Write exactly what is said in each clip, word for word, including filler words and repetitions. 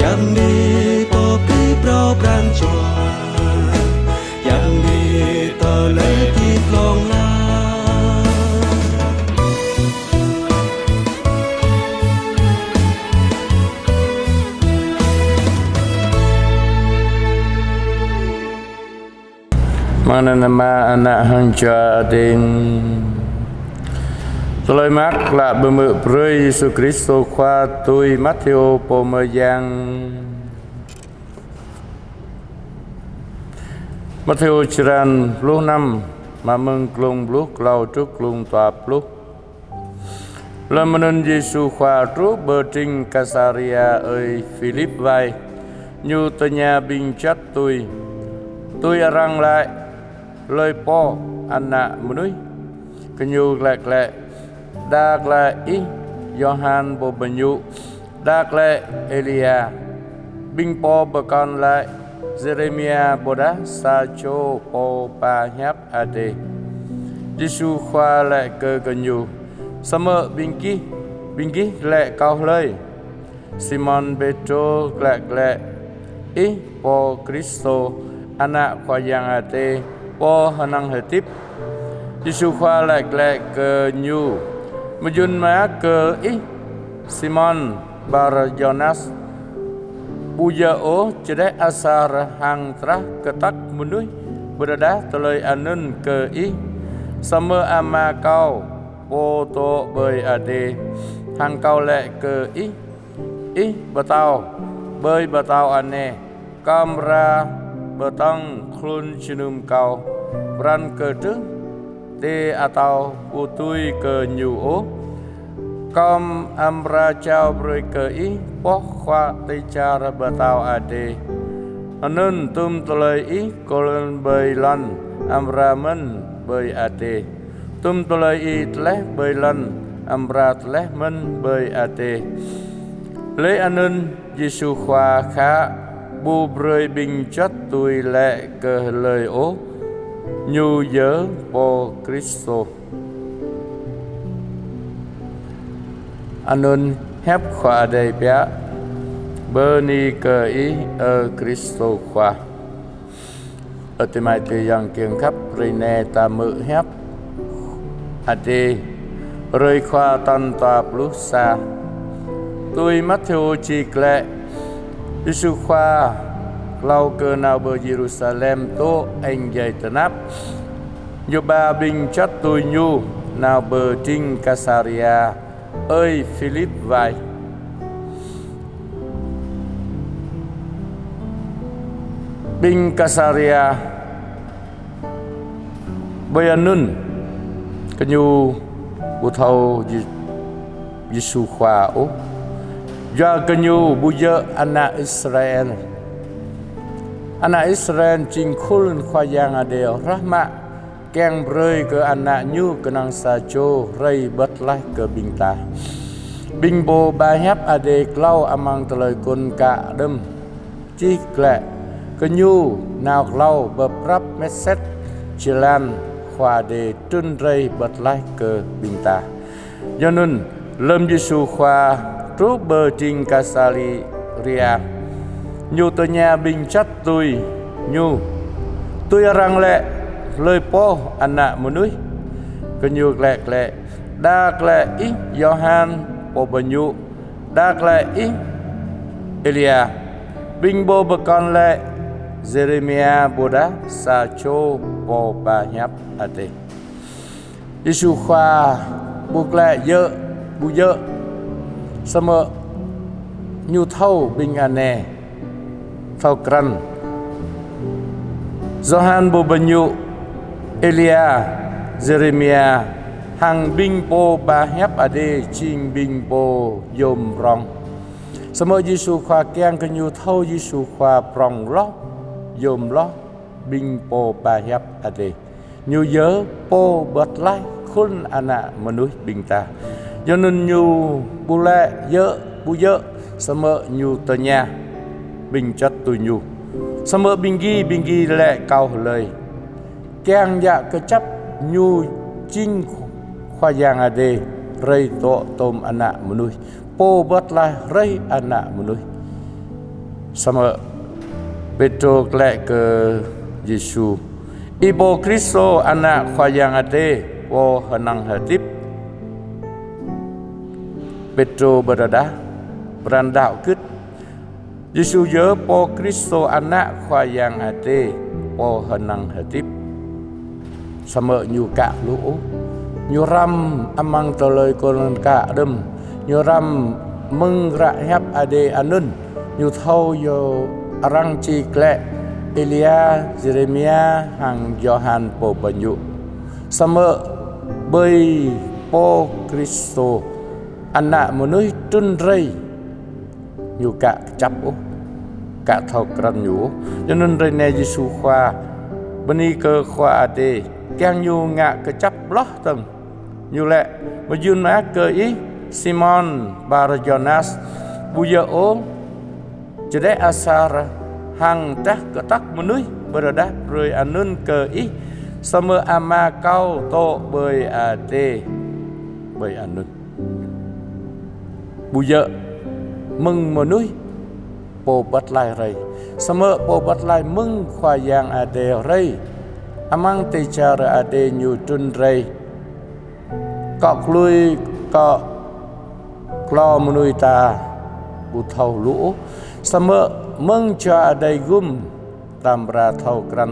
Yang ni pô pơpŭ pran jua, yang ni tơlơi pơpŭ hlŏng lar. Mơ̆ng anăn Ama, Ană hăng Jua Adai. Tơlơi mơak klă pơhmư̆ brơi Yêsu Kristô Khua tui Matthêô pô mơyang. Matthêô črăn pluh năm, mă mơ̆ng klŭng pluh klâo truh klŭng dua pluh. Lơm anŭn Yêsu Khua truh pơ tring Kaisarea ơi Philip wai, Ñu tơña ƀing čuăt tui: Tui arăng laĭ hlơi pô Ană Mơnuih? Gơñu glaĭ glaĭ: Đa glaĭ ih Yôhan Pô Pơñu, đa glaĭ Êlia, ƀing pô pơkŏn laĭ Yêrêmia ƀôdah sa čô pô ba hiăp Adai. Yêsu Khua laĭ kơ gơñu: Samơ̆ ƀing gih, ƀing gih laĭ kâo hlơi? Simôn Pêtrô glaĭ glaĭ: Ih pô Kristô, Ană Khua Yang Adai, Pô hơnơ̆ng hơdip. Yêsu Khua laĭ glaĭ kơ ñu: Mơyŭn mơak kơ ih, Simôn Bar-Yôna, ƀu djơ̆ ôh čơđeh asar hăng drah kơtăk mơnuih pơrơđah tơlơi anŭn kơ ih, samơ̆ Ama kâo, Pô dŏ ƀơi adai. Hăng kâo laĭ kơ ih, ih pơtao ƀơi pơtao anai, kâo amra pơtơ̆ng hlŭn jơnum kâo pran kơdrưh, tê atâo ƀu tui kơ ñu ôh. Kâo amra jao brơi kơ ih boh khuă tơčar pơtao adai. Anŭn tum tơlơi ih kôl ƀơi lŏn amra mơ̆n ƀơi adai. Tum tơlơi ih tơleh ƀơi lŏn amra tơleh mơ̆n ƀơi adai. Laih anŭn Yêsu Khua khă ƀu brơi ƀing čuăt tui laĭ kơ hlơi ôh Ñu yơh Pô Kristô. Anŭn hiăp Khua Adai biă. Bơni kơ Ih, ơ Kristô Khua. Ơ adơi amai ayŏng kiăng khăp, hrơi anai ta hmư̆ hiăp Adai hrơi Khua tal dua pluh sa. Tui Matthêô čih glaĭ, Yêsu Khua klâo kơ nao pơ Yêrusalem dŏ añ djai tơnap. Ñu ba ƀing čuăt tui Ñu nao pơ tring Kaisarea ơi Philip wai. Ƀing Kaisarea ƀơi anŭn gơñu ƀu thâo Yê-, Yêsu Khua ôh. Yua gơñu ƀu djơ̆ ană Israel. Ană Israel jing khul Khua Yang Adai hrah mă kiăng brơi kơ Ană Ñu kơnang sa čô rai pơtlaih kơ ƀing ta. Ƀing pô ba hiăp Adai klâo amăng tơlơi kŭn kă đưm čih glaĭ, gơñu nao klâo pơprăp mơsĕt jơlan Khua Adai trŭn rai pơtlaih kơ ƀing ta. Yua anŭn, lơm Yêsu Khua truh pơ tring Kaisarea, Ñu tơña ƀing čuăt tui Ñu: Tui arăng laĭ hlơi pô Ană Mơnuih? Gơñu glaĭ glaĭ: Đa glaĭ ih Yôhan Pô Pơñu, đa glaĭ ih Êlia, ƀing pô pơkŏn laĭ Yêrêmia ƀôdah sa čô pô ba hiăp Adai. Yêsu Khua ƀu glaĭ djơ̆ ƀu djơ̆, samơ̆ Ñu thâo ƀing anai thâo krăn. Yôhan Pô Pơñu, Êlia, Yêrêmia, hăng ƀing pô ba hiăp Adai jing ƀing pô yôm prŏng. Samơ̆ Yêsu Khua kiăng gơñu thâo Yêsu Khua prŏng hloh, yôm hloh ƀing pô ba hiăp Adai. Ñu yơh Pô pơtlaih khul ană mơnuih ƀing ta. Yua anŭn Ñu ƀu laĭ djơ̆ ƀu djơ̆, samơ̆ Ñu tơña ƀing čuăt tui Ñu: Samơ̆ ƀing gih, ƀing gih laĭ kâo hlơi? Kiăng djă kơjăp Ñu jing Khua Yang Adai rai dŏ tôm ană mơnuih, Pô pơtlaih rai ană mơnuih. Samơ̆ Pêtrô glaĭ kơ Yêsu: "Ih pô Kristô, Ană Khua Yang Adai, pô hơnăng hơdip." Pêtrô pơrơđah, pran đaŏ gưt: Yêsu yơh pô Kristô, Ană Khua Yang Adai, pô hơnăng hơdip. Samơ̆ ñu aka hluh ôh. Ñu hrăm amăng tơlơi kơnơ̆ng đưm. Ñu hrăm mơ̆ng hră hiăp Adai anŭn. Ñu thâo yơh arăng či glaĭ Êlia, Yêrêmia hăng Yôhan pô pơñu. Samơ̆ ƀơi pô Kristô, Ană mơnuih trŭn rai, ñu aka kơčăp ôh, aka thâo krăn ñu ôh. Yua anŭn hrơi anai Yêsu Khua bơni kơ Khua Adai, kiăng ñu ngă kơčăp hloh dơ̆ng. Ñu laĭ: "Mơyŭn mơak kơ ih, Simôn Bar-Yôna, ƀu djơ̆ ôh čơđeh asar hăng drah kơtăk mơnuih pơrơđah brơi anŭn kơ ih, samơ̆ Ama Kâo dŏ ƀơi adai ƀơi anŭn." Ƀu djơ̆ mơ̆ng mơnuih pô pơklaih rai, samơ̆ pô pơklaih mơ̆ng Khua Yang Adai rai. Amăng dêh čar Adai ñu trŭn rai. Akŏ glui, akŏ klâo mơnuih ta ƀu thâo hluh ôh, samơ̆ mơ̆ng Jua Adai gum ta amra thâo krăn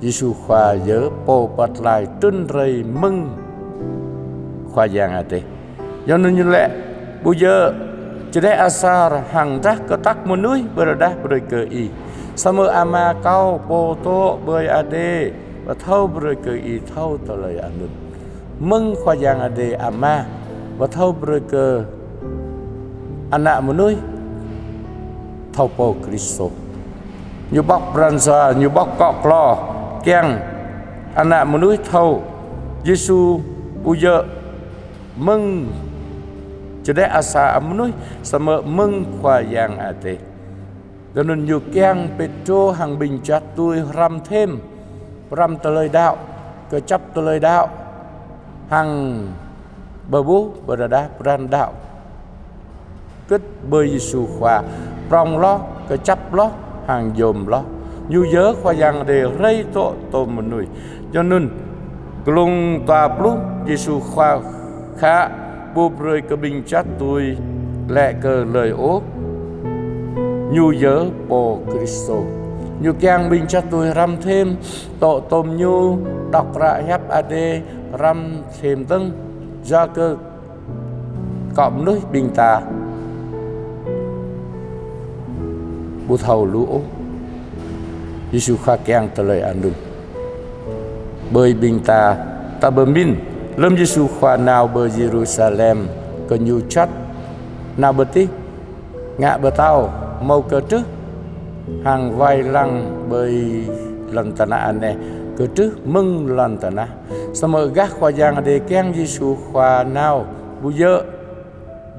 Yêsu Khua yơh pô pơklaih trŭn rai mơ̆ng Khua Yang Adai. Yua anŭn ñu laĭ: "Ƀu djơ̆ čơđeh asar hăng drah kơtăk mơnuih pơrơđah brơi kơ ih, samơ̆ Ama Kâo pô dŏ ƀơi adai pơthâo brơi kơ ih thâo tơlơi anŭn." Mơ̆ng Khua Yang Adai Ama pơthâo brơi kơ Ană mơnuih thâo pô Kristô. Ñu pŏk pran jua, ñu pŏk akŏ klâo, kiăng Ană mơnuih thâo Yêsu ƀu djơ̆ mơ̆ng čơđeh asar mơnuih, samơ̆ mơ̆ng Khua Yang Adai. Yua anŭn ñu kiăng Pêtrô hăng ƀing juăt tui hrăm thêm, hrăm tơlơi đaŏ, kơčăp tơlơi đaŏ, hăng pơƀuh pơrơđah pran đaŏ gưt ƀơi Yêsu Khua, prŏng hloh, kơčăp hloh, hăng yôm hloh. Ñu yơh Khua Yang Adai rai dŏ tôm mơnuih. Yua anŭn, glông dua pluh Yêsu Khua khă ƀu brơi kơ ƀing juăt tui laĭ kơ hlơi ôh ñu yơh pô Kristô. Ñu kiăng ƀing juăt tui hrăm thêm, dŏ tôm ñu, đŏk hră hiăp Adai, hrăm thêm dơ̆ng, yua kơ akŏ mơnuih ƀing ta ƀu thâo hluh ôh. Yêsu Khua kiăng tơlơi anŭn ƀơi ƀing ta. Ta pơmĭn, lơ̆m Yêsu Khua nao pơ Yêrusalem, kơ ñu čăt nao pơ tih, ngă pơtao, hmâo kơtrưh hăng wai lăng ƀơi lŏn tơnah anai, kơtrưh mơ̆ng lŏn tơnah. Samơ̆ gah Khua Yang Adai kiăng Yêsu Khua nao ƀu djơ̆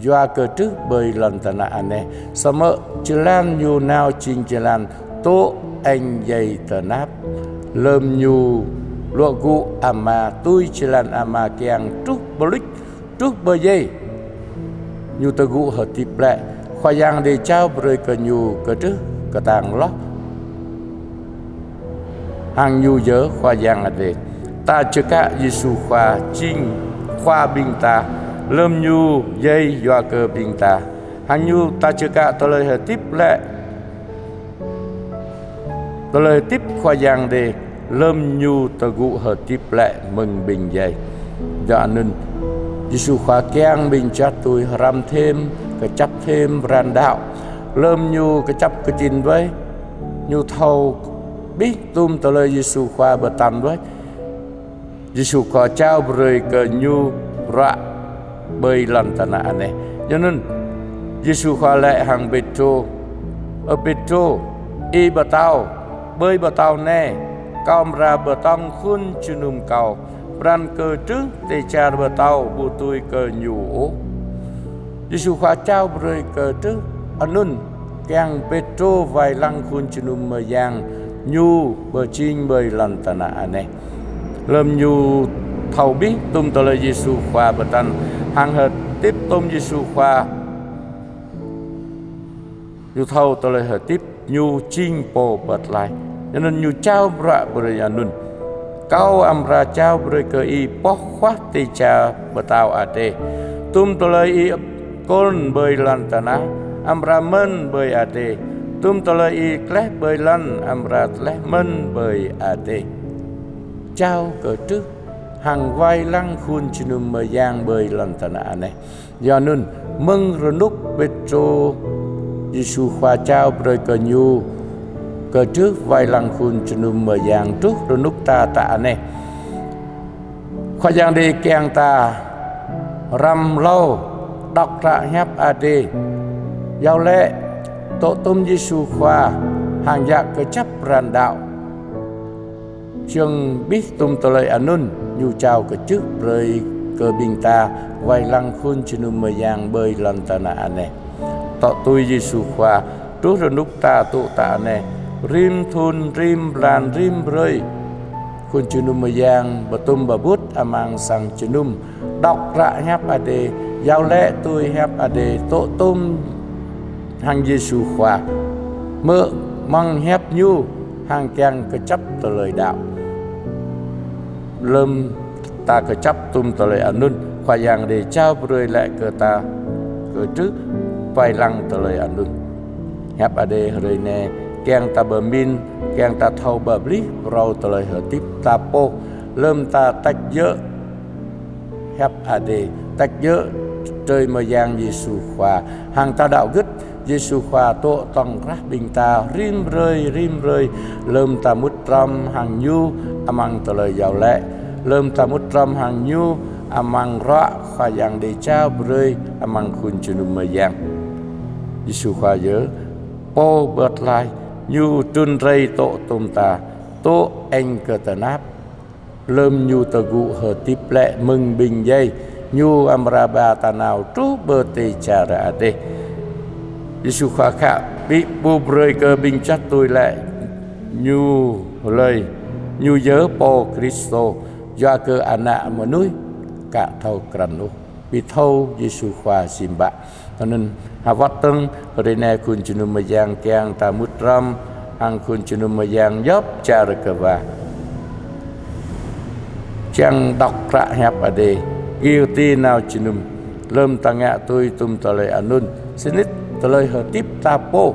yua kơtrưh ƀơi lŏn tơnah anai, samơ̆ jơlan ñu nao jing jơlan tŏ añ djai tơnap. Lơ̆m ñu luă gŭ Ama, tui jơlan Ama kiăng truh pơluč, truh pơdjai, ñu tơgŭ hơdip glaĭ. Khua Yang Adai jao brơi kơ ñu kơtrưh kơtang hloh. Hăng ñu yơh Khua Yang Adai. Ta čơkă Yêsu Khua jing Khua ƀing ta, lơ̆m ñu djai yua kơ ƀing ta. Hăng ñu ta čơkă tơlơi hơdip glaĭ, tơlơi hơdip Khua Yang Adai, lơ̆m ñu tơgŭ hơdip glaĭ mơ̆ng ƀing djai. Yua anŭn, Yêsu Khua kiăng ƀing juăt tui hrăm thêm, kơčăp thêm pran đaŏ. Lơ̆m ñu kơčăp kơjing wai, ñu thâo abih tŭm tơlơi Yêsu Khua pơtă wai, Yêsu Khua jao brơi kơ ñu bruă ƀơi lŏn tơnah anai. Yua anŭn, Yêsu Khua laĭ hăng Pêtrô: "Ơ Pêtrô, ih pơtâo, ƀơi pơtâo anai, Kâo amra pơtŏng khul jơnum Kâo, pran kơtrưh dêh čar pơtâo ƀu tui kơ ñu ôh." Yêsu Khua jao brơi kơtrưh anŭn, kiăng Pêtrô wai lăng khul jơnum mơyang ñu pơjing ƀơi lŏn tơnah anai. Lơ̆m ñu thâo abih tŭm tơlơi Yêsu Khua pơtă, hăng hơdip tŭm Yêsu Khua Ñu thâo tơlơi hơdip ñu jing Pô Pơtlaih. Yua anŭn ñu jao bruă brơi anŭn: Kâo amra jao brơi kơ ih boh huă dêh čar pơtao adai. Tum tơlơi ih kŏn ƀơi lŏn tơnah amra mơ̆n ƀơi adai. Tum tơlơi ih gleh ƀơi lŏn amra gleh mơ̆n ƀơi adai. Jao kơdrưh hăng wai lăng khul jơnum mơyang ƀơi lŏn tơnah anai. Yua anŭn, mơ̆ng rơnŭk Pêtrô, Yêsu Khua jao brơi kơ ñu kơdrưh wai lăng khul jơnum mơyang truh rơnŭk ta tă anai. Khua Yang Adai kiăng ta răm hlâo, đŏk hră hiăp Adai, iâu laĭ, dŏ tôm Yêsu Khua hăng djă kơjăp pran đaŏ. Čang abih tum tơlơi anŭn, ñu jao kơdrưh brơi kơ ƀing ta wai lăng khul jơnum mơyang ƀơi lŏn tơnah anai. Dŏ tui Yêsu Khua truh rơnŭk ta tŭ tă anai, rĭm thŭn, rĭm blan, rĭm hrơi, khul jơnum mơyang pơtum pơƀut amăng sang jơnum, đŏk hră hiăp Adai, iâu laĭ tui hiăp Adai, dŏ tôm hăng Yêsu Khua, hmư̆ mơ̆ng hiăp ñu hăng kiăng kơjăp tơlơi đaŏ. Lơ̆m ta kơjăp tum tơlơi anŭn, Khua Yang Adai jao brơi laih kơ ta kơdrưh wai lăng tơlơi anŭn. Hiăp Adai hrơi anai kiăng ta pơmĭn, kiăng ta thâo pơplih phrâo tơlơi hơdip ta pô, lơ̆m ta tĕk djơ̆ hiăp Adai, tĕk djơ̆ drơi mơyang Yêsu Khua, hăng ta đaŏ gưt Yêsu Khua dŏ tŏng krah ƀing ta rĭm hrơi, rĭm hrơi, lơ̆m ta mŭt hrŏm hăng ñu amăng tơlơi iâu laĭ, lơ̆m ta mŭt hrŏm hăng ñu amăng bruă Khua Yang Adai jao brơi amăng khul jơnum mơyang. Yêsu Khua yơh Pô Pơtlaih, ñu trŭn rai dŏ tôm ta, dŏ eng kơ tơnap. Lơ̆m ñu tơgŭ hơdip glaĭ mơ̆ng ƀing djai, ñu amra ba ta nao truh pơ dêh čar adai. Yêsu Khua khă ƀĭ ƀu brơi kơ ƀing čăt tui laĭ ñu hlơi, ñu yơh Pô Kristô, yua kơ Ană Mơnuih ka thâo krăn ôh. Ƀu thâo Yêsu Khua sĭ ƀă. Anŭn hơwơ̆t tơ̆ng hrơi anai khul jơnum mơyang kiăng ta mŭt hrŏm hăng khul jơnum mơyang djŏp čar kơwar. Čang đŏk hră hiăp Adai, gir ti nao jơnum. Lơ̆m ta ngă tui tŭm tơlơi anŭn, sĭt nik tơlơi hơdip ta pô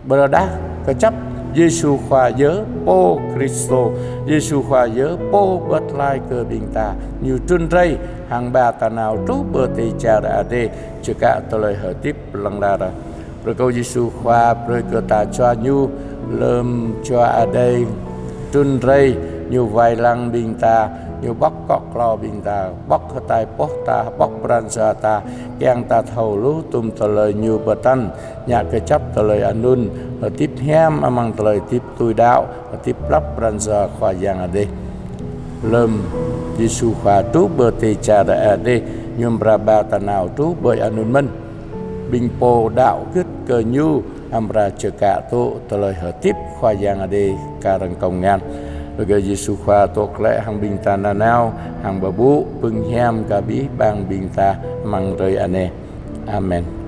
pơrơđah kơjăp Yêsu Khua yơh Pô Kristô, Yêsu Khua yơh Pô Pơtlaih kơ ƀing ta. Ñu trŭn rai hăng ba ta nao truh pơ dêh čar adai, čơkă tơlơi hơdip hlŏng lar. Rơkâo Yêsu Khua brơi kơ ta jua ñu, lơ̆m jua adai trŭn rai, ñu wai lăng ƀing ta, ñu ƀŏk kŏ klâo ƀing ta, ƀŏk hơtai pŏh ta, ƀŏk pran jua ta, kiăng ta thâo hluh tŭm tơlơi ñu pơtă, ngă kơjăp tơlơi anŭn, hơdip hiam amăng tơlơi hơdip tui đaŏ, hơdip lăp pran jua Khua Yang Adai. Lơ̆m Yêsu Khua truh pơ dêh čar adai, ñu amra ba ta nao truh ƀơi anŭn mơ̆n. Ƀing pô đaŏ gưt kơ ñu amra čơkă tŭ tơlơi hơdip Khua Yang Adai kar hăng kông ngăn. Rơkâo Yêsu Khua dŏ glaĭ hăng ƀing ta nanao, hăng pơpŭ pơ̆ng hiam kơ abih bang ƀing ta amăng hrơi anai. Amen.